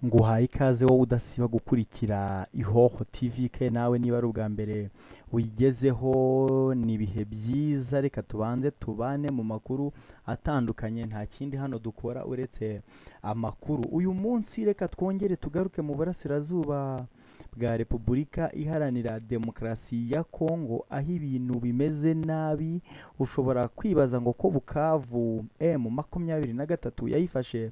Nguhaye ikaze wowe udasiba gukurikira Ihoho TV ke, nawe niba ari ubwa mbere uyigezeho, ni ibihe byiza. Reka tubanze tubane mu makuru atandukanye, nta kindi hano dukora uretse amakuru. Uyu munsi reka twongere tugaruke mu burasirazuba bwa Repubulika Iharanira Demokarasi ya Kongo, aho ibintu bimeze nabi. Ushobora kwibaza ngo ko Bukavu M23 yayifashe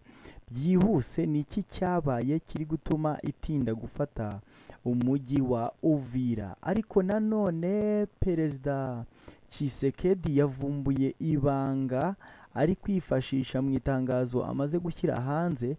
byihuse, ni iki cyabaye kiri gutuma itinda gufata umujyi wa Uvira? Ariko nanone Perezida Tshisekedi yavumbuye ibanga ari kwifashisha mu itangazo amaze gushyira hanze,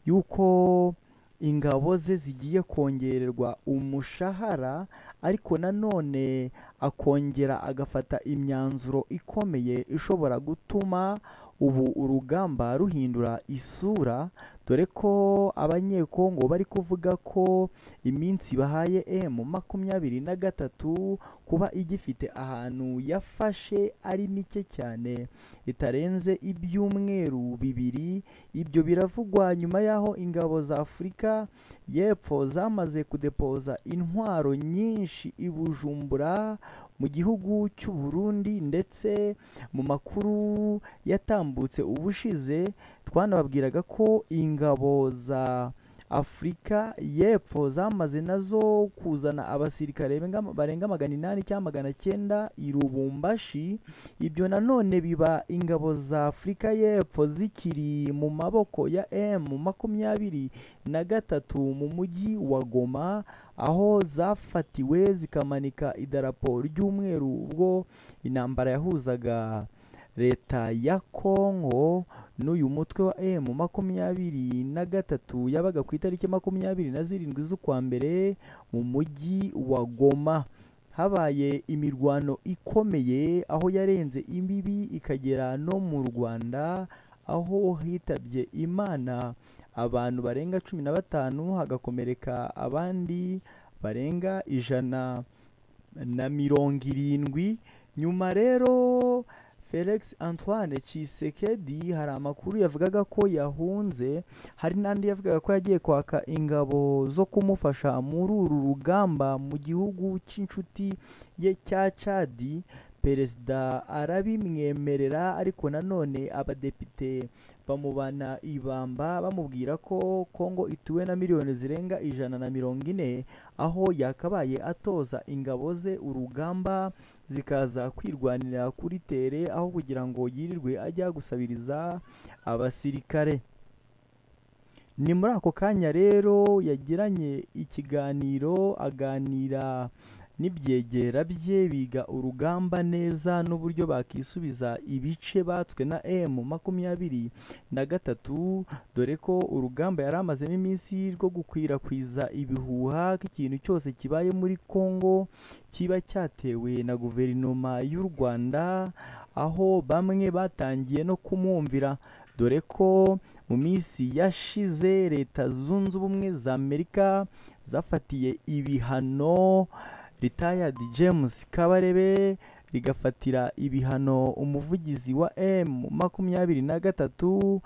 yuko ingabo ze zigiye kongererwa umushahara, ariko nanone akongera agafata imyanzuro ikomeye ishobora gutuma ubu urugamba ruhindura isura, dore ko Abanyekongo bari kuvuga ko iminsi bahaye M23 kuba igifite ahantu yafashe ari mike cyane, itarenze ibyumweru 2. Ibyo biravugwa nyuma y'aho ingabo za Afurika y'Epfo zamaze kudepoza intwaro nyinshi i Bujumbura mu gihugu cy'u Burundi. Ndetse mu makuru yatambutse ubushize twanababwiraga ko ingabo za Afurika y'Epfo zamaze nazo kuzana abasirikare barenga 800 cyangwa 900 i Lubumbashi. Ibyo nanone biba ingabo za Afurika y'Epfo zikiri mu maboko ya M23 mu mujyi wa Goma, aho zafatiwe zikamanika idarapo ry'umweru ubwo intambara yahuzaga leta ya Kongo n'uyu mutwe wa M23 yabaga ku itariki 27 z'ukwa mbere mu mujyi wa Goma. Habaye imirwano ikomeye aho yarenze imbibi ikagera no mu Rwanda, aho hitabye Imana abantu barenga 15, hagakomereka abandi barenga 170. Nyuma rero Felix Antoine Tshisekedi hari amakuru yavugaga ko yahunze, hari n'andi yavugaga ko yagiye kwaka ingabo zo kumufasha muri uru rugamba mu gihugu cy'inshuti ye cya Chad. Perezida arabimwemerera, ariko nanone abadepite bamubana ibamba bamubwira ko Kongo ituwe na miliyoni zirenga 140, aho yakabaye atoza ingabo ze urugamba zikaza kwirwanira kuri tere, aho kugira ngo yirirwe ajya gusabiriza abasirikare. Ni muri ako kanya rero yagiranye ikiganiro aganira n'ibyegera bye, biga urugamba neza n'uburyo bakisubiza ibice batswe na M23, dore ko urugamba yari amazemo iminsi rwo gukwirakwiza ibihuha ko ikintu cyose kibaye muri Kongo kiba cyatewe na guverinoma y'u Rwanda, aho bamwe batangiye no kumwumvira, dore ko mu minsi yashize Leta Zunze Ubumwe za Amerika zafatiye ibihano Retired James Kabarebe, rigafatira ibihano umuvugizi wa M23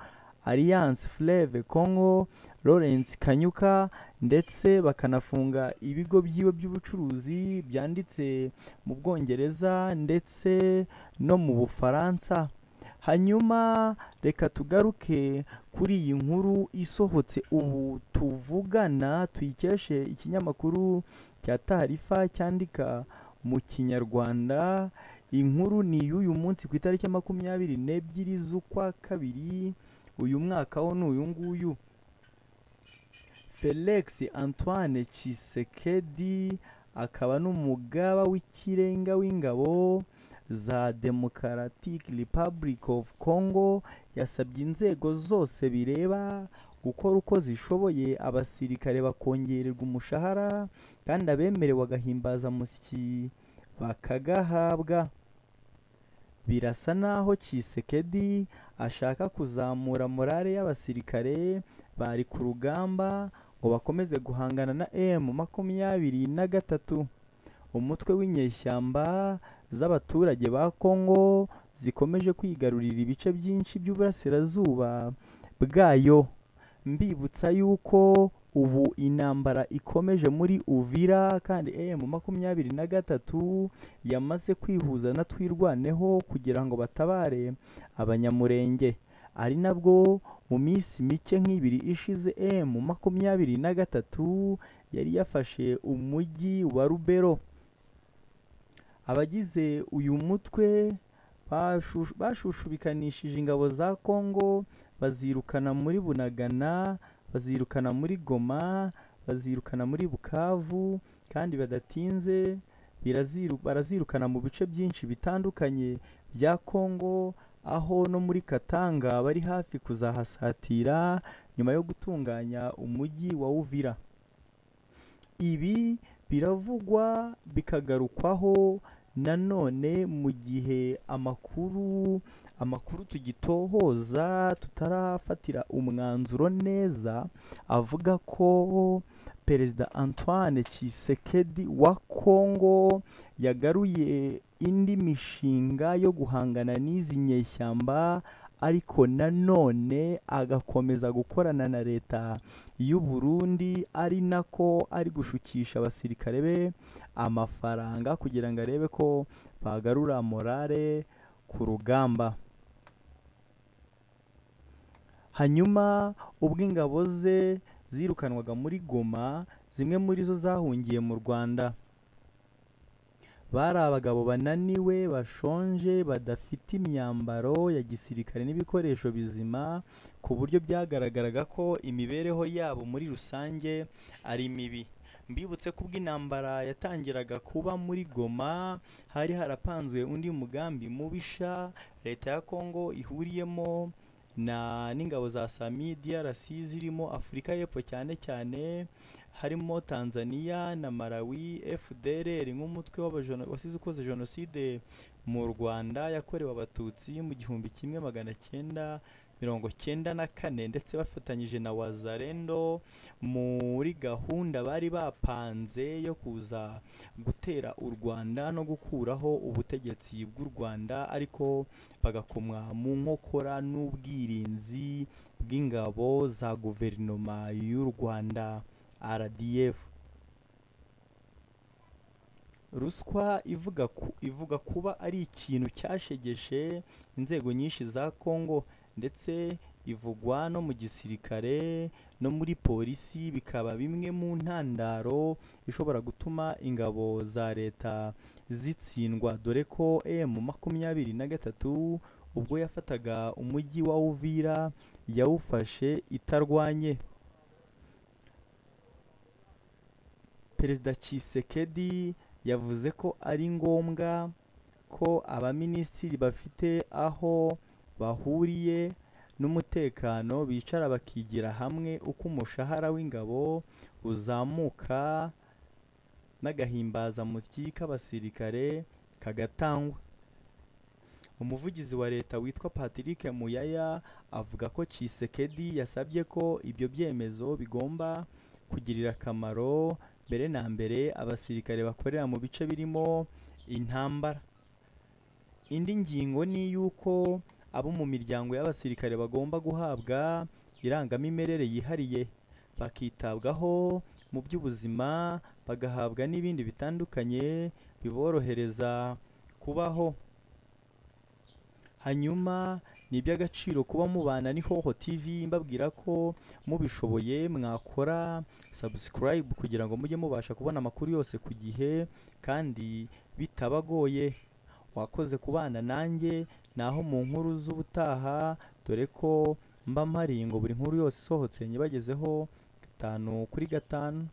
Alliance Fleuve Congo Lawrence Kanyuka, ndetse bakanafunga ibigo byiwe by'ubucuruzi byanditse mu Bwongereza ndetse no mu Bufaransa. Hanyuma reka tugaruke kuri iyi nkuru isohotse ubu tuvugana, tuyikeshe ikinyamakuru cya Taarifa cyandika mu Kinyarwanda. Inkuru ni y'uyu munsi ku itariki 22 z'ukwa kabiri uyu mwaka wo n'uyu nguyu. Felix Antoine Tshisekedi akaba n'umugaba w'ikirenga w'ingabo za Democratic Republic of Congo, yasabye inzego zose bireba gukora uko zishoboye abasirikare bakongererwa umushahara, kandi abemerewe agahimbazamusyi bakagahabwa. Birasa naho Tshisekedi ashaka kuzamura morale y'abasirikare bari ku rugamba ngo bakomeze guhangana na M23, umutwe w'inyeshyamba z'abaturage ba Kongo zikomeje kwigarurira ibice byinshi by'uburasirazuba bwayo. Mbibutsa yuko ubu intambara ikomeje muri Uvira, kandi M23 yamaze kwihuza na Twirwaneho kugira ngo batabare Abanyamurenge. Ari nabwo mu minsi mike nk'ibiri ishize M23 yari yafashe umujyi wa Rubero. Abagize uyu mutwe bashushubikanishije ingabo za Kongo, bazirukana muri Bunagana, bazirukana muri Goma, bazirukana muri Bukavu, kandi badatinze barazirukana mu bice byinshi bitandukanye bya Kongo, aho no muri Katanga bari hafi kuzahasatira nyuma yo gutunganya umujyi wa Uvira. Ibi biravugwa bikagarukwaho nanone mu gihe amakuru tugitohoza tutarafatira umwanzuro neza, avuga ko Perezida Antoine Tshisekedi wa Kongo yagaruye indi mishinga yo guhangana n'izi nyeshyamba, ariko nanone agakomeza gukorana na leta y'u Burundi, ari nako ari gushukisha abasirikare be amafaranga kugira ngo arebe ko bagarura morale ku rugamba. Hanyuma ubwo ingabo ze zirukanwaga muri Goma, zimwe muri zo zahungiye mu Rwanda. Bari abagabo bananiwe, bashonje, badafite imyambaro ya gisirikare n'ibikoresho bizima, ku buryo byagaragaraga ko imibereho yabo muri rusange ari mibi. Mbibutse ko ubwo intambara yatangiraga kuba muri Goma, hari harapanzwe undi mugambi mubisha leta ya Kongo ihuriyemo na n'ingabo za SAMI DRC zirimo Afurika y'Epfo cyane cyane, harimo Tanzania na Malawi, FDLR nk'umutwe wasize ukoze jenoside mu Rwanda yakorewe Abatutsi mu 1994, ndetse bafatanyije na Wazalendo muri gahunda bari bapanze yo kuza gutera u Rwanda no gukuraho ubutegetsi bw'u Rwanda, ariko bagakomwa mu nkokora n'ubwirinzi bw'ingabo za guverinoma y'u Rwanda RDF. Ruswa ivuga kuba ari ikintu cyashegeshe inzego nyinshi za Kongo, ndetse ivugwa no mu gisirikare no muri polisi, bikaba bimwe mu ntandaro ishobora gutuma ingabo za leta zitsindwa, dore ko M23 ubwo yafataga umujyi wa Uvira yawufashe itarwanye. Perezida Tshisekedi yavuze ko ari ngombwa ko abaminisitiri bafite aho bahuriye n'umutekano bicara bakigira hamwe uko umushahara w'ingabo uzamuka n'agahimbazamusyi k'abasirikare kagatangwa. Umuvugizi wa leta witwa Patrick Muyaya avuga ko Tshisekedi yasabye ko ibyo byemezo bigomba kugirira akamaro mbere na mbere abasirikare bakorera mu bice birimo intambara. Indi ngingo ni yuko abo mu miryango y'abasirikare bagomba guhabwa irangamimerere yihariye, bakitabwaho mu by'ubuzima, bagahabwa n'ibindi bitandukanye biborohereza kubaho. Hanyuma ni iby'agaciro kuba mubana n'Ihoho TV, mbabwira ko mubishoboye mwakora subscribe kugira ngo mujye mubasha kubona amakuru yose ku gihe kandi bitabagoye. Wakoze kubana nanjye, naho mu nkuru z'ubutaha, dore ko mba mpari ngo buri nkuru yose isohotse nyibagezeho 5 kuri 5.